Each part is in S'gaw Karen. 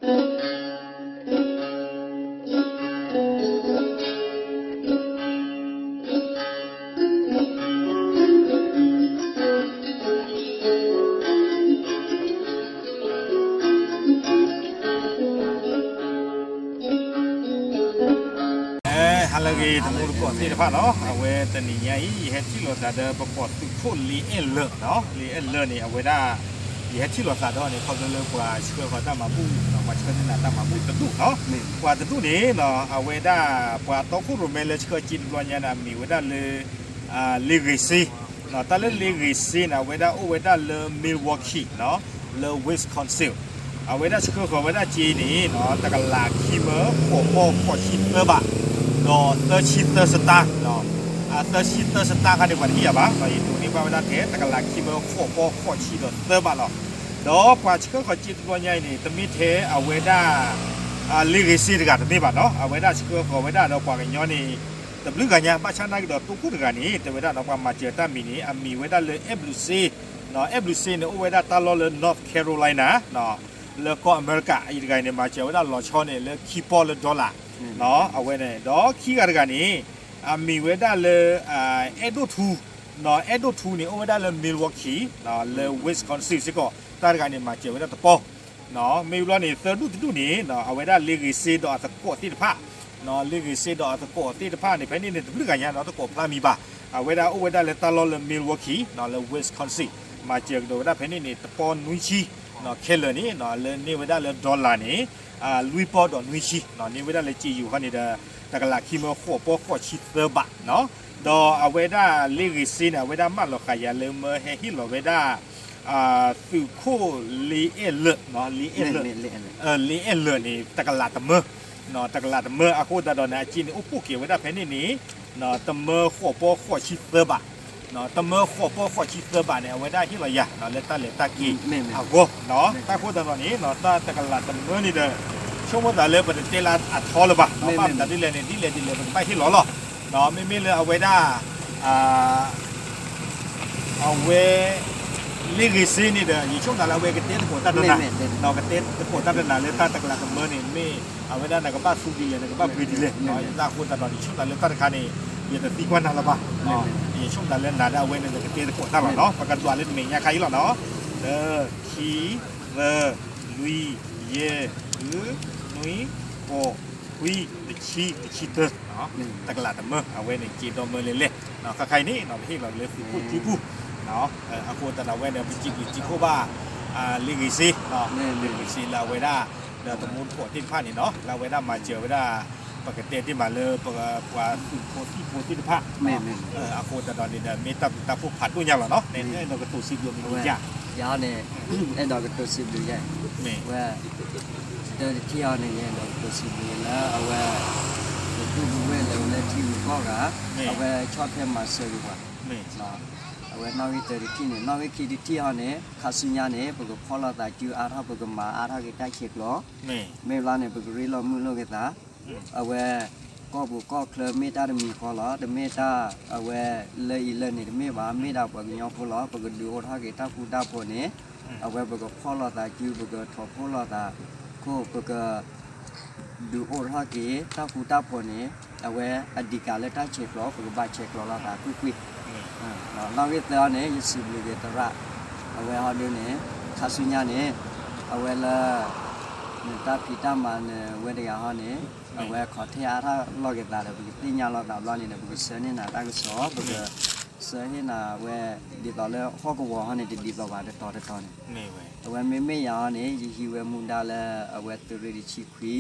ဟါလၢအဂ့ၤ တမူတကိးသ့ၣ်တဖၣ်နီၤ, အဝဲတနံၤညါအံၤ ယဟဲထံၣ်လိာ်သးဒီးပကွီၢ်သုးခိၣ်လ့အဲၣ်လၢာ်နီၤ, လ့အဲၣ်လၢာ်န့ၣ် အဝဲဒၣ် ယဟဲထံၣ်လိာ်သးဒီးန့ၣ် ခီဖျိလၢပှၤဆှၢဃီၤတၢ်မၤဘူၣ်နီၤ, ပှၤဆှၢန့ၢ်နၤတၢ်မၤဘူၣ်တဒူၣ်နီၤ, ပှၤတဒူၣ်န့ၣ်နီၤ အဝဲဒၣ် ပှၤတီခိၣ်ရိၣ်မဲလၢဆှၢစ့တဘျီညါန့ၣ် အမံၤဝဲဒၣ်လၢ လ့ဂ့ၤစ့, တၢ်လၢလ့ဂ့ၤစ့န့ၣ် အဝဲဒၣ်အိၣ်ဝဲဒၣ်လၢ Milwaukee နီၤ, လၢ Wisconsin, အဝဲဒၣ်ဆှၢဃီၤဝဲဒၣ်စ့န့ၣ်နီၤ တကလးခံမၢဃိးပီၢ်ဃိးဆံသၢဘး ဒီးသၢဆံသၢစတၢ်, သၢဆံသၢစတၢ်ခါန့ၣ် ပှၤတဟ့ၣ်ယၤဘၣ်, ယဒိးန့ၢ်ဘၣ်ဝဲဒၣ်ထဲ တကလးခံမၢဃိးပီၢ်ဃိးဆံဒီးသၢဘးလီၤ. ဒီးပှၤဆှၢဃီၤစ့တဘျီညါအံၤန့ၣ် တမ့ၢ်ထဲအဝဲဒၣ် လ့ဂ့ၤစ့တဂၤတမ့ၢ်ဘၣ်နီၤ, အဝဲဒၣ်ဆှၢဃီၤဝဲဒၣ်ဒီးပှၤကညီန့ၣ် တဘျုးဂၤညါ, ဘၣ်ဆၣ်နာ်က့ဒီး တိခိၣ်တဂၤန့ၣ် တဲဝဲဒၣ်နီၤ ပှၤမၤစၢၤတၢ်မံၤန့ၣ် အမံၤဝဲဒၣ်လၢ အဲၣ်ဘျူးစ့, အဲၣ်ဘျူးစ့န့ၣ် အိၣ်ဝဲဒၣ်တၢ်လီၢ်လၢ North Carolina လၢကီၢ်အမဲရကၤ, အံၤတဂၤန့ၣ် မၤစၢၤဝဲဒၣ်လီၤဆီန့ၣ် လၢခံပီၢ်လၢ dollar အဝဲန့ၣ်, ဒီးခံဂၤတဂၤန့ၣ် အမံၤဝဲဒၣ်လၢ အဲၣ်ဒိၣ်ထူ, အဲၣ်ဒိၣ်ထူန့ၣ် အိၣ်ဝဲဒၣ်လၢ Milwaukee လၢ Wisconsin စ့ၢ်ကီး, တၢ်တဂၤန့ၣ် မၤစၢၤဝဲဒၣ်တပီၢ် မ့ၢ်ဘျီန့ၣ် သၢဒူၣ်တဒူၣ်န့ၣ် အဝဲဒၣ်လ့ဂ့ၤစ့ဒီးအသကိးသ့ၣ်တဖၣ်, လ့ဂ့ၤစ့ဒီးအသကိးသ့ၣ်တဖၣ်န့ၣ် ဖဲန့ၣ်န့ၣ် တဘျုးဂၤညါနီၤ တကိးဖျါမံၤဘၣ်, အဝဲဒၣ်အိၣ်ဝဲဒၣ်လၢတၢ်လီၢ်လၢ Milwaukee လၢ Wisconsin, မၤစၢၤကဒီးဝဲဒၣ်ဖဲန့ၣ်န့ၣ် တပီၢ်နွံဆံ ခဲလၢာ်န့ၣ် လၢန့ၢ်ဝဲဒၣ်လၢ dollar န့ၣ် လွံၢ်ပီၢ်ဒီးနွံဆံ, န့ၢ်ဝဲဒၣ်လၢစ့ယူၤခီန့ၣ်ဒီး တကလးခံမၢဃိးပီၢ်ဃိးဆံသၢဘး, ဒီးအဝဲဒၣ်လ့ဂ့ၤစ့န့ၣ် အဝဲဒၣ်မၢလီၤဃာ်ယၤလၢမၢဟဲဟ့ၣ်လီၤဝဲဒၣ် သုးခိၣ်လ့အဲၣ်လၢာ်, လ့အဲၣ်လၢာ်, လ့အဲၣ်လၢာ်န့ၣ် တကလးတမၢ, တကလးတမၢ အဃိသတးဒီးန့ၣ် အစ့န့ၣ်အိၣ်ပိၢ်က့ၤဝဲဒၣ်ဖဲန့ၣ်န့ၣ် တမၢဃိးပီၢ်ဃိးဆံသၢဘး, တမၢဃိးပီၢ်ဃိးဆံသၢဘးန့ၣ် အဝဲဒၣ်ဟ့ၣ်လီၤယၤ လၢတၢ်လဲၤတၢ်က့ၤအဂီၢ်, တၢ်ဃိသတးဒီးန့ၣ် တၢ်တကလးတမၢန့ၣ်ဒီး ဆိကမိၣ်သးလၢပတတဲလၢအထီလၢၤဘၣ်, ဘၣ်မတၤဒ်လဲၣ်န့ၣ် ဒ်လဲၣ်ဒ်လဲၣ် ပကဘၣ်ဟ့ၣ်လီၤလီၤ, မ့မ့ၢ်လၢအဝဲဒၣ် အဝဲ လ့ဂ့ၤစ့န့ၣ်ဒီး ယဆိကမိၣ်သးလၢအဝဲကတဲသကိးတၢ်တနၤ, ကတဲသကိးတၢ်တနၤလၢတၢ်တကလးတမၢန့ၣ် မ့ၢ်အဝဲဒၣ်နကဘၣ်သူဒ်လဲၣ် နကဘၣ်ပှ့ၤဒ်လဲၣ်, တၢ်ဃိသတးဒီး ယဆိကမိၣ်သးလၢတၢ်တခါန့ၣ် ယတသံကွၢ်နၤလၢၤဘၣ်, ယဆိကမိၣ်သးလၢနၤဒီးအဝဲန့ၣ် နကတဲသကိးတၢ်လီၤနီၤ, ပကဒွးလၢတမဲာ်ညါခါအံၤလီၤနီၤ, တၢ ခံ သၢ လွံၢ် ယဲၢ် ဃု နွံ ဃိး ခွံ တဆံ တဆံတၢ တကလးတမၢ အဝဲန့ၣ် စ့ဒီမၢလဲၤလဲၤ, ခါခါအံၤန့ၣ် ပဟ့ၣ်လီၤလၢသုးခိၣ်ထံပူၤ, အဃိသတးဒီးအဝဲန့ၣ် ပစံးဘျုးစံးဖှိၣ်ဘၣ် လ့ဂ့ၤစ့, လ့ဂ့ၤစ့လၢအဝဲဒၣ် ဒီးတမူတကိးသ့ၣ်တဖၣ်န့ၣ်နီၤ လၢအဝဲဒၣ်မၤစၢၤဝဲဒၣ် ပကတဲသ့မးလၢ ပပှၤသုးဖိသံၣ်ဖိသ့ၣ်တဖၣ်, အဃိသတးဒီးန့ၣ်ဒီး မ့ၢ်တၢ်ဘျုးတၢ်ဖှိၣ်ဖးဒိၣ်ညါလီၤနီၤ, နအဲၣ်ဒိးကတိၤစံးဘျုးမ့ၢ်မ့ၢ်ယါ, ယၤန့ၣ် အဲၣ်ဒိးကတိၤစံးဘျုးယါ, ဝဲ တၢတထံၣ်အီၤန့ၣ် ယအဲၣ်ဒိးကတိၤစံးဘျုးလၢအဝဲ ပဒူၣ်ပဝဲၢ်လၢလၢထံဂုၤကီၢ်ဂၤ, အဝဲဆီၣ်ထွဲမၤစၢၤက့ၤပှၤ, အဝဲနီၣ်ဂံၢ်တၢတထံၣ်န့ၣ် နီၣ်ဂံၢ်ခံတထံၣ်အီၤန့ၣ် ခါဆူညါန့ၣ် ပကဖီၣ်လိာ်သးစုအါထီၣ် ပကမၤအါထီၣ်က့ၤတၢ်ဆဲးကျိး, မ့ၢ်ဘျီန့ၣ် ပကရ့လိာ်မုာ်လိာ်က့ၤသး, အဝဲ ကီၢ်ပူၤကီၢ်ချၢမ့ၢ်တၢ်တမံၤဃီလီၤ, တမ့ၢ်တၢ်အဝဲလၢအံၤလၢန့ၣ်တမ့ၢ်ဘၣ်, မ့ၢ်ဒၣ်ပှၤကညီဖိလီၤ, ပကဒုးအိၣ်ထီၣ်က့ၤတၢ်ဃူတၢ်ဖိးန့ၣ်, အဝဲပကဖီၣ်လိာ်သးစု ပကထီၣ်ဖှိၣ်လိာ်သးခိၣ် ပက ဒုးအိၣ်ထီၣ်က့ၤ တၢ်ဃူတၢ်ဖိးန့ၣ် အဝဲအဓိကလၢတၢ်ဆဲးကျိး ပကဘၣ်ဆဲးကျိးလိာ်သးကွ့ၢ်ကွ့ၢ်, နီၣ်ဂံၢ်သၢအီၤန့ၣ် ယစံးဘျုးက့ၤသရၣ်, အဝဲဟီဒုန့ၣ် ခါဆူညါန့ၣ် အဝဲလၢ နတၢ်ဖံးတၢ်မၤနဝဲတဂၤဟီန့ၣ် အဝဲခီၣ်ထဲအါထီၣ်လိာ်က့ၤသးဒီး ပကသ့ၣ်ညါလိာ်သးဘျီန့ၣ်ဒီး ပကဆှၢန့ၢ်နၤတၢ်ကစီၣ်, ပကဆှၢဟ့ၣ်နၤဝဲ ဒ်သိးလၢဟီၣ်ကဝီၤဟီန့ၣ် တဒ်သိးဘၣ်တတီၤတတီၤန့ၣ်, အဝဲမ့မ့ၢ်ယၤဟီန့ၣ် ယဟံးဝဲမူဒါလၢအဝဲသုးရ့ၣ်တဆံခွံ,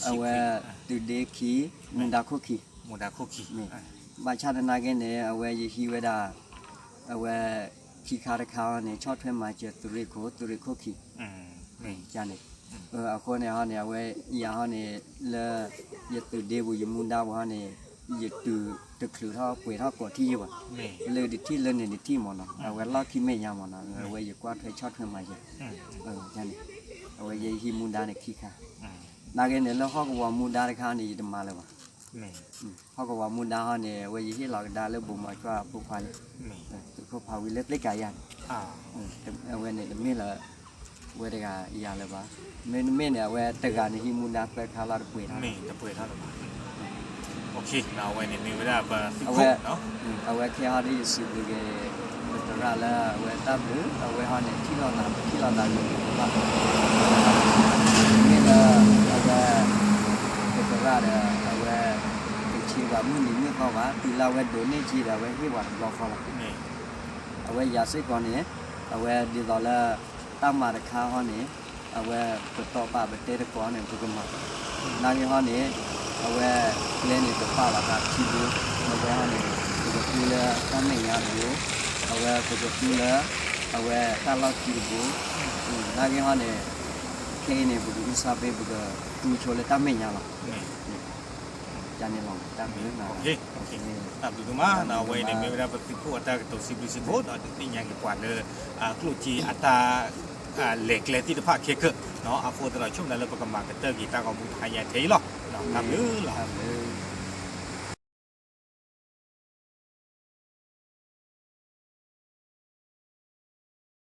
အဝဲသုးဒ့ခံ, မူဒါခိၣ်ခံ, မ့ၢ် ဘၣ်ဆၣ်သနာ်က့န့ၣ် အဝဲယဟံးဝဲဒၣ် အဝဲခံခါတခါအီၤန့ၣ် ဆီၣ်ထွဲမၤစၢၤသုးရ့ၣ်ခိၣ် သုးရ့ၣ်ခိၣ်ခံ, န့ၣ် အဃိန့ၣ်ဟီန့ၣ် အဝဲယၤဟီန့ၣ် လၢယသုးဒ့ပူၤ ယမူဒါပူၤဟီန့ၣ် ယတုၤတချုးထီၣ်ပှဲၤထီၣ်ကိးထံၣ်ယဘၣ်, လၢတထံၣ်လၢန့ၣ်တထံၣ်မ့ၢ်နီၤ အဝဲလီၢ်ခံမဲာ်ညါမ့ၢ်နီၤ အဝဲယကွၢ်ထွဲဆီၣ်ထွဲမၤစၢၤ, န့ၣ် အဝဲယဟံးမူဒါန့ၣ်ခံခါ, နာ်က့န့ၣ် လၢဟီၣ်ကဝီၤမူဒါတခါန့ၣ် ယတမၤလၢၤဘၣ် ဟီၣ်ကဝီၤမူဒါဟီန့ၣ် အဝဲယဟ့ၣ်လီၤကဒါလၢဘိးမီၤကွၢ်အဖိခွါန့ၣ်, သုးခိၣ်ဖးဝံလၢသ့ၣ်ကၤယၤန့ၣ်, အဝဲန့ၣ်တမ့ၢ်လၢ ဝဲတဂၤယၤလၢၤဘၣ်. မ့တမ့ၢ်န့ၣ် အဝဲတဂၤန့ၣ် ဟံးမူဒါသၢခါလီၤ တပှဲၤထီၣ်လၢၤဘၣ်. အဝဲ အဝဲခဲအံၤဟီဒ်ယစံးဘျုးက့ၤ ပသရၣ်လၢအဝဲတၢ်ဘျုး အဝဲဟီန့ၣ် ထံၣ်လိာ်သး ပထံၣ်လိာ်သးဂ့ၤဂ့ၤဘၣ်ဘၣ်. မ့ၢ်လၢ အဝဲ ပသရၣ်ဒီး အဝဲ တဆံးပှၤမုၢ်နံၤမုၢ်သီဘၣ်, တုၤလၢအဝဲဒိးန့ၢ်က့ၤဒီး အဝဲဟ့ၣ်ပှၤတဘျီဃီလီၤ. အဝဲယၤစ့ၢ်ကီးန့ၣ် အဝဲဒ်သိးလၢ တၢ်မၤတခါဟီန့ၣ် အဝဲပတီၢ်ပာ်ပတဲတကိးန့ၣ် ပကမၤ, နာ်က့ဟီန့ၣ် အဝဲကျဲန့ၣ် ပပာ်လီၤသးခံဘိ, အဝဲဟီန့ၣ် ပကသူလၢတၢ်မဲာ်ညါတဘိ, အဝဲပကသူလၢ အဝဲတၢ်လီၢ်ခံတဘိ, နာ်က့ဟီန့ၣ် ခဲအံၤန့ၣ် ပကအုကစွါဖဲ ပကသူဆိလၢတၢ်မဲာ်ညါလီၤ. ယၤန့ၣ်လီၤ တၢ်ဘျုး တၢ်ဘျုးဒိၣ်မး, အဝဲအံၤန့ၣ် မ့ၢ်ဝဲဒၣ်ပသုးခိၣ်အတၢ်ကတိၤစံးဘျုးစံးဖှိၣ် ဒီးဒုးသ့ၣ်ညါက့ၤပှၤလၢ ကျိၣ်စ့အတၢ် လဲၤကျဲသ့ၣ်တဖၣ်ခဲကၢၢ်, အဃိသတးဒီး ဆိကမိၣ်လၢပကမၤကတၢၢ်က့ၤတၢ်ဂီၤမူတဟါညါထဲအံၤလီၤ. တၢ်ဘျုးလီၤ.